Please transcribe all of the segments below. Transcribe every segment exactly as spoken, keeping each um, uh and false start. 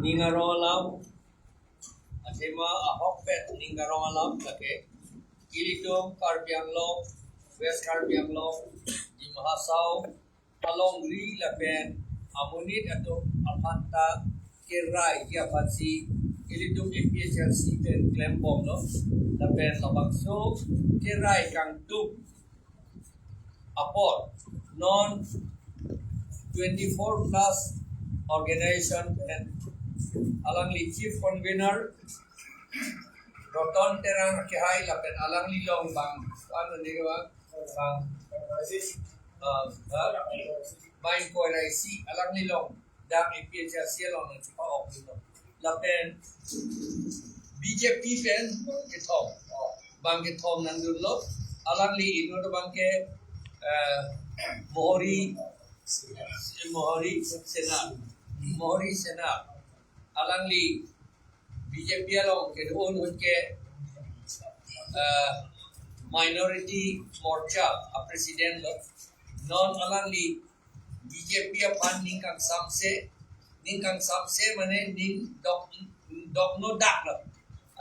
Ning arong alam, athema ahokpet ning arong alam lake ilitum Karbi Anglong, West Karbi Anglong, Dima Hasao alongri lapen amonit atum aphanta kerai ke aphansi ilitum A P H L C pen klembomlo. Lapen labangso kerai kangtung apor non twenty-four plus organization pen alangli chief convener Roton Terang Kehai lapen alangli along bang, ano ni bang, bang, uh, uh, bang korai si alangli along dang A P H L C along nangchepa-okdunlo. Lapen B J P pen kethom, bang kethom nangdunlo. Alangli inut abangke, eh, Mohori, Mohori Sena, Mohori Sena. Alangli B J P along kedo-an ahut ke, eh, Minority Morcha a-president lo. Non alangli B J P aphan ning kangsamse, ning kangsamse mane ning dok, dokno daklo.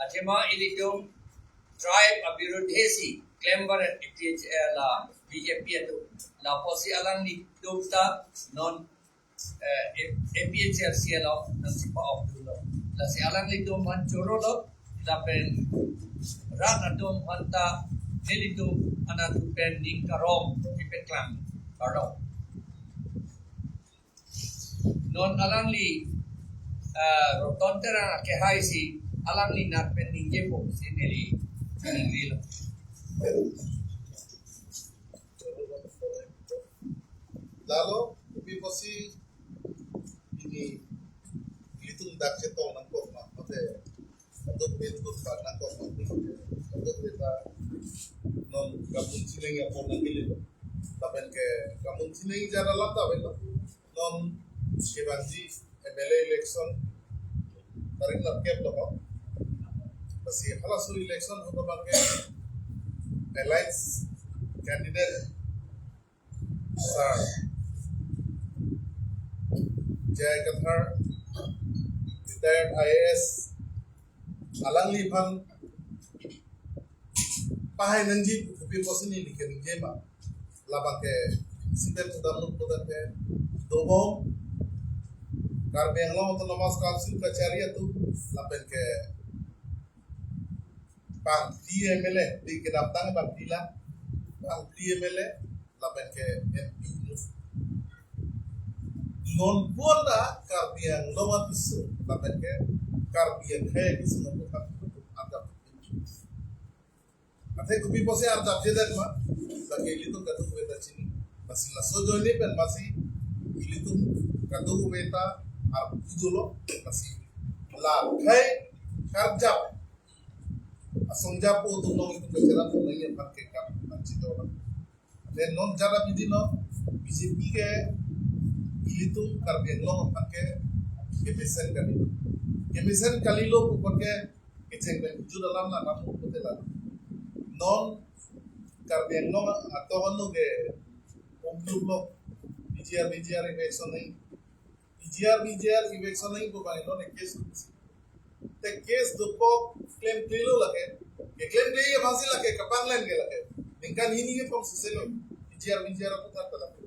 Athema ilitum tribe abirudhe si klem baret A P H L, la B J P atum. Lapusi alanglitum ta non, eh, A P H L C along nangchepa-okdunlo. Lasi alanglitum aphan chorolo, lapen rat atum aphanta nelitum anatthu pen ning karong ipeklang karong. Non alangli, ah, Roton Terang Kehai si alangli nat pen ningjepo si neli ningrilo. Lalo, kopi pusi pini ilitum dak chetong nangkok ma, mate kadokave atum bak nangkok ma, kadokave ta non kamun chineng apor nangkele lo. Lapen ke kamun chineng jara lap ta avelo. Non shevangji M L A election tarik nerkep lo. Lasi halaso election ahut abangke alliance candidate Sir J I Kathar, retired I A S, alangliphan pahai nangji kopi pusi neli keningje ma. Labangke siten kedam nuk putar ke dobom Karbi Anglong Autonomous Council kachari atum lapen ke bangphli M L A, di kedamtang bangphli la, bangphli M L A, lapen ke M P. Non bonta Karbi Anglong apiso, lapen ke Karbi akhei apiso, non bonta ada. Athe kopi pusi arjapjedet ma, lake ilitum kadokave ta chini. Lasi laso ajoine pen masi ilitum kadokave ta arpu dolo, lasi la akhei karjap asongjapo atum along itum kacherap nangji aphan ke kam nangchedolo. Athe non jara abidi non B J P ke ilitum Karbi Anglong aphan ke kemesen kalilo. Kemesen kalilo pu apot ke kecheng pen kejut alam nangpudun pute la. Non Karbi Anglong atum anu ke umduk lo P G R, P G R election nangji. P G R, P G R election nangji pu abang non case lo. Te case dokok klemklelo lake. Keklemkle aphansi lake kapanglen ke lake. Ningkan hini ke pom suse lo. P G R, P G R aputar ta lake.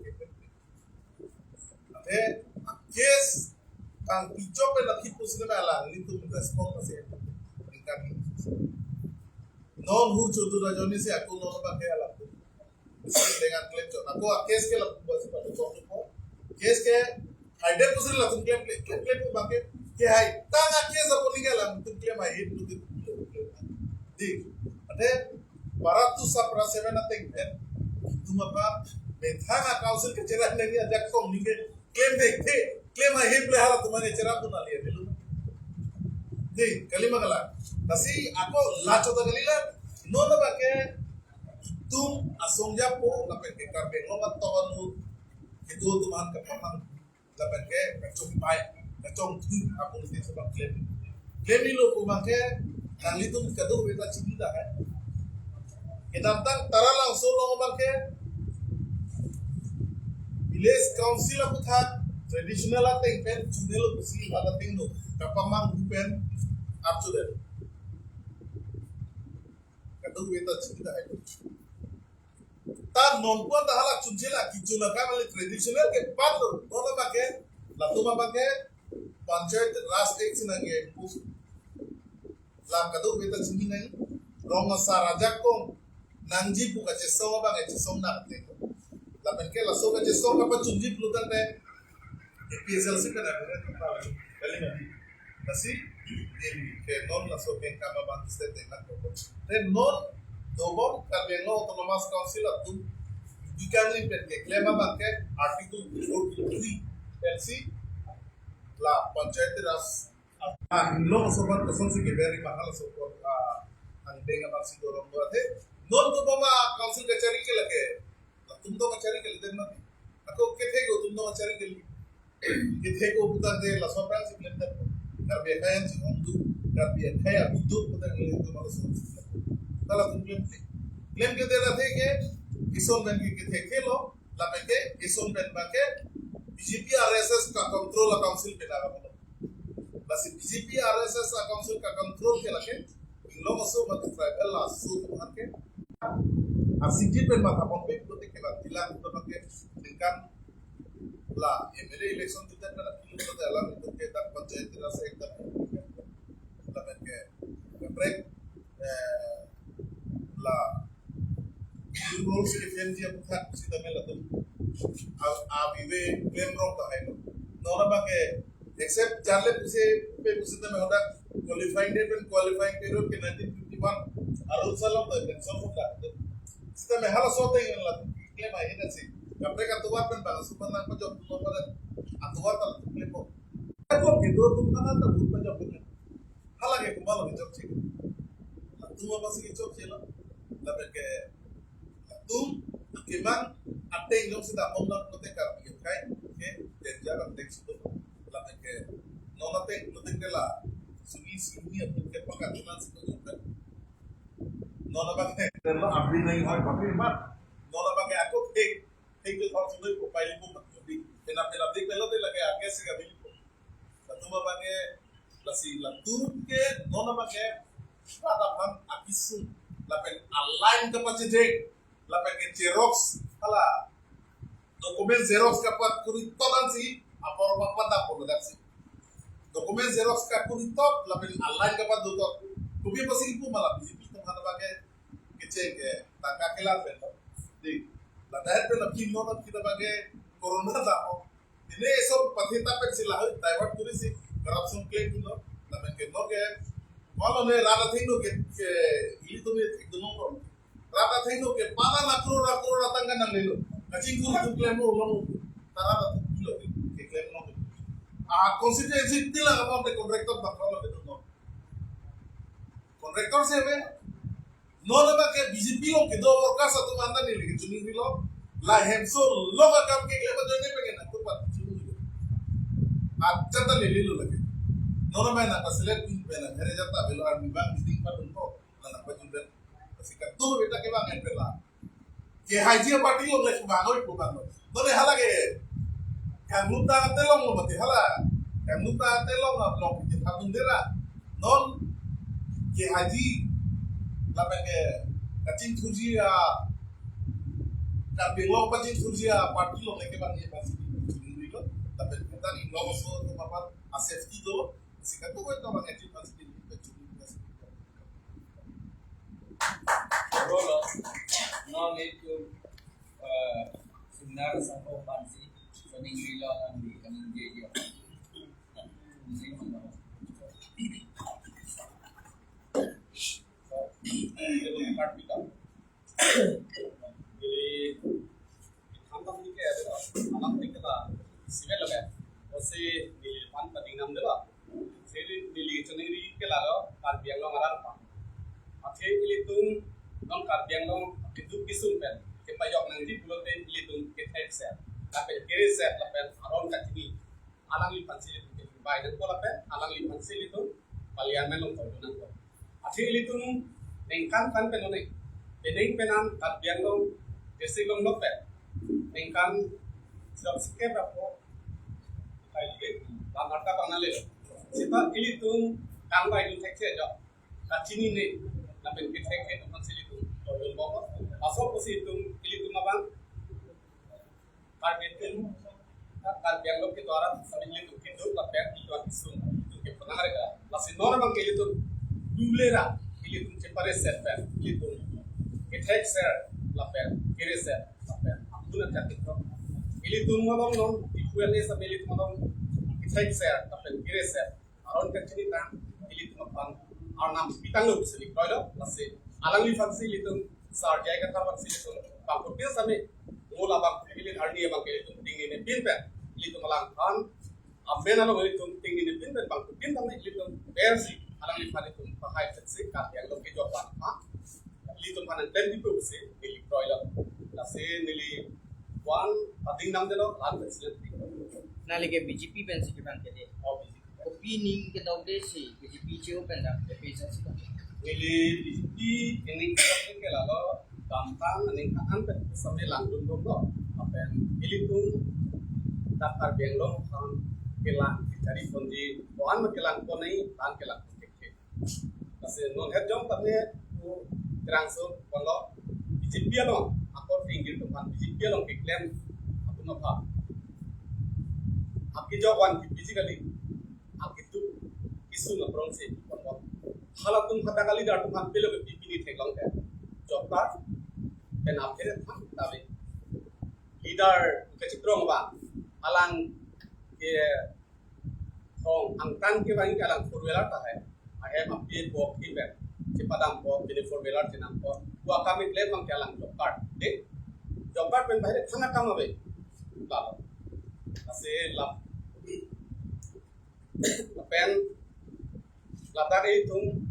Athe case kangpichok pen aphi pusi na alanglitum respond masi. Ningkan hini. Non hur chodur ajoine si ako non abangke alam. Dengan klem chot. Ako a-case ke lapu basi pada chot ko. Case ke haidet pusi latum klem klem klem klem abangke. Ke hai tang a-case apor ni ke latum klem hai hit pusi. Di. Athe para tu sapra seven ateng pen. Itum apa methang a-council kacherap nangji ajak kong ni ke klem dek the, klem ahip le halatum an kacherapdun ali avelo. Di, kali ma kalang. Lasi ako la chot ta kalilo, non abangke itum asongjapo lapen ke Karbi Anglong atum anu kedo atum an kapamang lapen ke kachongpai, kachongthu apor si abang klem. Klemlo pu abangke nanglitum kadokave ta chini dak hai. Kedamtang Taralangso along abangke Village Council aputhak Traditional ateng pen chunelo pusi hala ateng do. Kapamanghu pen archudet. Kadokave ta chunta hai. Ta non pon ta hala chunchela kichuna ka mali traditional ke pan do. Nona abang ke, latum abang ke Panchayat Raj Act si nangke la kadokave ta chini nang. Rong asar ajakong nangji pu kachesong abang kachesong nang te. Lapen ke laso kachesong kapachunji pulotangte A P H L C pen ada kali na. Lasi ke non laso ke kama bang state te nang. Then non dobom Karbi Anglong Autonomous Council atum dikangli pen keklem abang ke Article forty-three L C la Panchayat Raj. Ah, Inglong aso aphan kosonsi keberi mahal aso aphan, ah, ang deng abang si dorong do athe. Non dobom a council kachari ke lake. Latum do kachari ke laden mati. Ako kethe ko atum do kachari ke. Kethe ko putangte laso aphan si klem det. Karbi akhei si ongduk, Karbi akhei abiduk putang le atum aso. Ta latum klem. Klem ke dera the ke, ison pen ke kethe kelo, lapen ke ison pen abang ke B J P R S S ka control a council pen abang. Lasi B J P R S S a council ka control ke lake, Inglong aso mate tribal aso atum ke. Asingkir pen matha ponpe pulote ke la tilang pulote ke ningkan la M L A election kita kan pulote alam itu ke dak Panchayat Raj Act dak. Lapen ke kaprek, eh, la rules ke change aputhak sitame latum a, avive klem rong ta hai lo. Non abang ke except jarle pusi pe pusi tame hadak qualifying date pen qualifying period ke nineteen fifty-one arul salam ta pen so ka. Sitame halaso ateng la klem ahin si. Kaprek atovar pen bang supan nang pajok tu pada atovar ta klem po. Klem po ke do tum kana ta pajok. Hala ke komat lo kechokche. Latum abang si kechokche lo. Lapen ke latum akemang ateng jongsi damon lo pulote Karbi akhei ke danger ateng si do. Lapen ke non ateng pulote ke la suni suni atum ke pakat tunan si do jongkan. Non abang ke lo abri nai hoi papi mat. Non abang ke ako thek thek ke thok suni ko pai lipu mat. Jadi pena pena dik pelo te lake ake si kami lipu. Latum abang ke, lasi latum ke non abang ke rat aphan akisung lapen a-line kapachedek lapen ke xerox hala document xerox kapat kuri tolan si apor papat apor ledak si document xerox ka kuri tot lapen a-line kapat do tot. Kopi pasi ipu malam si pi teman abang ke kecheng ke tangka kelar pen to. Di, ladak pen aphi non kita abang ke corona ta ho. Ini eso pathita pen si lahai divert kuri si corruption claim pulo. Lapen ke non ke, malo ne rat athengno ke, ke ilitum ne thek dunong lo. Rat athengno ke pada na crore crore atangka nanglelo. Kachingthur atum klem lo lo. Ta rat athengno ke, ke klem lo. Ah, constituency tila ka pon te contractor bak lo ke dunong. Contractor si ave. Non abang ke B J P along kedo workers atum anta neli kechuningri lo. La hemso lo akam keklem ajoine pengen atum pat chuningri. Achata lele lo lake. Non abang nang paselet pin pen nang here jata avelo army abang meeting padun ko. La nang pajutdet. Lasi kadokave ta kevang en pen la. Kehaiji aparty along le kevang oi kevang lo. Non le hala ke. Kanglup ta atelong lo mati hala. Kanglup ta atelong lo along ke thapung dera. Non kehaiji lapen ke kachingthurji a Karbi Anglong pachingthurji aparty along le kevang ye pasi chuningri lo. Lapen kita Inglong aso atum aphan a-safety do. Sika tu ko ito abang ejin pasi chuningri. Rolo, non itu, eh, seminar sangko pansi, soning rilo nang di, nang di yo. Ini mana? So, itu part kita. Jadi, Thangnat ke, alam ke la, civil lo ke. Osi neli pan pading nam delo. Sili neli choningri ke lalo, Karbi Anglong arat pa. Athe ilitum non Karbi Anglong keduk kesung pen kepajok nangji pulote ilitum kethek se. Lapen kere se lapen aron kachini. Alangliphan si ilitum kebai nangpo lapen alangliphan si ilitum Parliament along koidun nangpo. Athe ilitum ningkan kan penone. Penang penang Karbi Anglong district along lope. Ningkan sirap sikep rapo. Lamar ta pangnale. Seta ilitum kan bai dun thekthejo. Kachinine, lapen kethek ke teman si ilitum toyon bom. Laso pusi ilitum, ilitum abang Karbi atum, Karbi Anglong kedo arat sami ilitum kedo lapen ilitum atum sung ilitum kepanang rega. Lasi non abang ke ilitum dulera, ilitum chepare set pen ilitum kethek ser lapen kere set lapen ampun aja ketok. Ilitum malom non, ipuan ni sami ilitum malom kethek ser lapen kere set. Aron kachinitang ilitum aphan arnam pitanglo pusi kroilo. Lasi alangliphan si ilitum Sar J I Kathar aphan si ilitum bangphutin sami, mo labang phutin arni abang ke ilitum tingnine pin pen ilitum alangphan amen along ilitum tingnine pin pen bangphutin sami ilitum bersi alangliphan ilitum pahai pensi Karbi Anglong kejok aphan ilitum aphan pen dipu pusi neli kroilo. Lasi neli wan pading nam delo lan pensi. Neli ke B J P pensi kevang ke de. Oh, B J P. Kopi ning kedok de si B J P cheu pen dam ke pesa si. Neli B J P ning kedok ke lalo damtang ning akan pen sami langdun dong lo. Lapen ilitum dak Karbi Anglong aphan kelang kachari ponji, wan kelang pon nai, tan kelang pon ke. Lasi non het jong tame ku terang so ponlo, B J P along akor pinggir atum aphan B J P along keklem atum aphan apki jok wan kipi ji kali, apki tu isu na prong se ponlo. Halatum hadak kali dar atum aphan pelo ke pipini theklong ke. Job card pen apkere thang tabe. Leader kachikro ba alang ke thong angtan kevang ke alang four wheeler ta hai. Ahem api po kiben. Chepadam po, pini four wheeler chenam po. Wa kami klem mang ke alang job card. De? Job card pen bahire thang akam ave. Lalo. Lasi lap. Lapen ladak ilitum,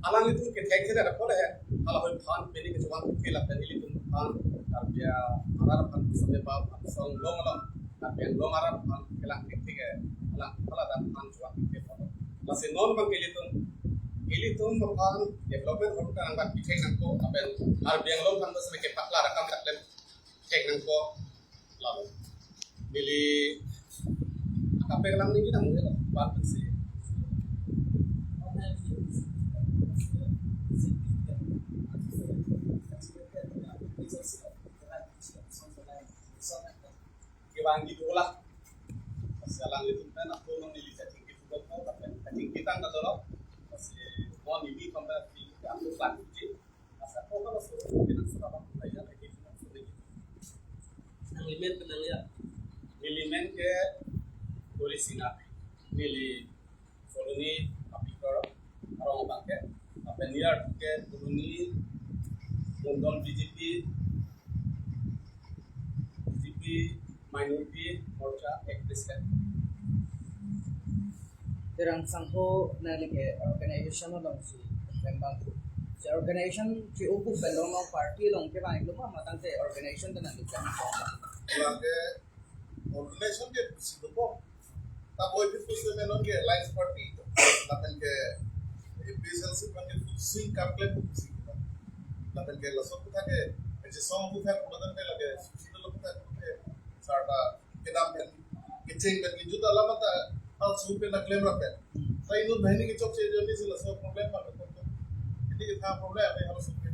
alanglitum kethek thek ada pole hai. Halahoi aphan pini kechuan ke lapen ilitum aphan, Karbi arat aphan sami ba aphan song long long, Karbi Anglong arat aphan kelang thek thek hai. Alang haladak aphan chuan ke pon. Lasi non abang ke ilitum, ilitum aphan development hor ka angkat kethek nangpo, lapen Karbi Anglong aphan sami kepaklar akam ta klem thek nangpo. Lalu neli akam peklang neli nang mungkin ban pensi. Kevang di dola. Pasi alanglitum pen aku nang neli chatting di dola, tapi chatting kita nggak dola. Pasi mau neli sampai di aku lagi. Asa ko kalau suruh kita sudah apa ya lagi sudah sudah. Nang limen penang ya. Neli men ke Gori Sinha. Neli Colony Kapikor arong abang ke. Apa niar ke Colony Mundon B J P, B J P Minority Morcha Ex President. Terang sangho nangli ke organization along si kembang. Si organization si uku belong long party along kevang iklo ma matang si organization dan nangli kembang. Lake organization ke si dopo. Taboi ke pusi menon ke Alliance Party. Lapen ke A P H L C pen ke pusi kaplek pusi. Lapen ke laso kutha ke, ke song kutha kuda ke lake susi lo kutha ke sarta kedam pen kecheng pen kejut alam ta hal su pen na klem rap pen. Sai nun bahini kechok che joni si laso problem pa ko. Ini kita problem apa hal su pen.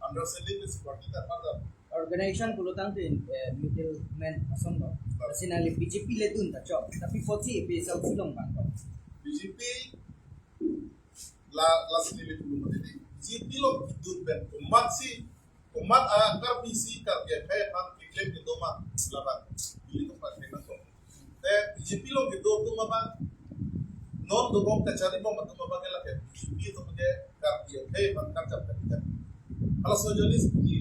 Understanding is what kita pada. Organization pulo tangte, eh, middleman ason lo. Lasi nangli B J P le dun ta chok. Tapi poti A P H L C along bang. B J P la, lasi neli pulo mati di. B J P along dun pen komat si, komat a Karbi si Karbi akhei aphan keklem kedo ma laban. Neli to pake nangkok. Te B J P along kedo atum abang, non dobom kachari bom atum abang ke lake B J P atum ke Karbi akhei aphan karjap kali kan. Halaso joni si pini,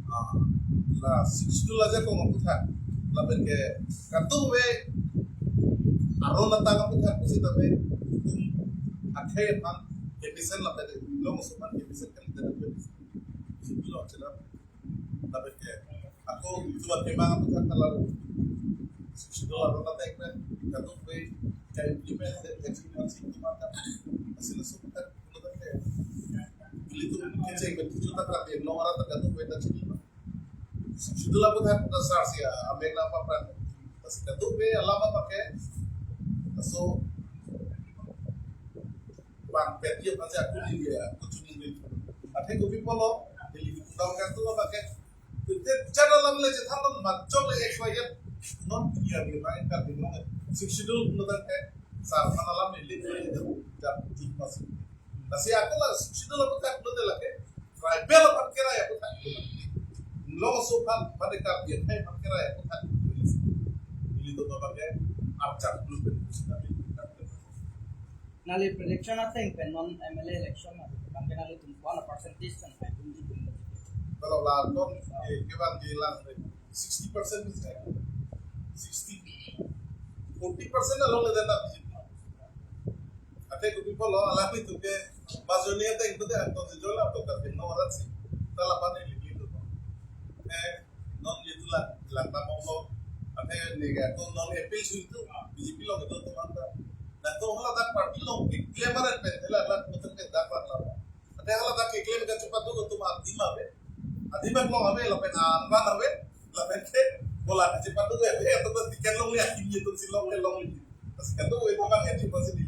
ah, la Sixth Schedule ajakong aputhak, lapen ke kadokave aron atang aputhak pusitame, atum akhei aphan kemesen lapen long suman kemesen kali kan. B J P along chelap. Tapi ke, ako itu buat memang aku kan kalau sudah orang kata kan, kadokave ka implement dan execute si itu mata. Hasil sudah itu kan ke, beli tu kecil kan tujuh tak tapi no orang tak kadokave tak sini. Sudah lah buat tak sar si ya, ambil apa peran. Hasil kadokave alam apa ke, So, bang pet ye pasi aku ni dia, aku cumi ni. Athe kopi pulo, Delhi kedam kan tu apa ke? Tete channel alam le chethan non majok le X Y Z non dia dia main kan di non. Sixth Schedule pulo tangte sar mana alam le le le jam jam masih. Lasi aku la Sixth Schedule apa tak pulo de lake. Tribal aphan kerai aphuthak. Longso aphan, pada Karbi akhei aphan kerai aphuthak. Ili to bang ke archak blue pen. Nangli prediction ateng pen non M L A election na bang ke nanglitum ko-an percentage kan pai tum di tum. Kalau laton, eh, kevang di lang sixty percent is like sixty. Forty percent along le dana B J P. Athe kopi pulo alam itu ke majority ateng itu de anton sejol atau ke no orang sih. Telah panen itu. Eh, non itu lah, lang ta mongso. Athe nega to non appeal su itu, B J P lo itu teman ta. Nah, to hala dak party lo, klaim aran pen, hala dak betul ke dak lang lah. Athe hala dak klaim ke cepat tu tu adim ave. Adim lo ave, lapen anban ave, lapen ke bola ke cepat tu ave, atau tu tiket longle akim ye tu si longle longle. Pas kan tu ave bang ya cepat sini.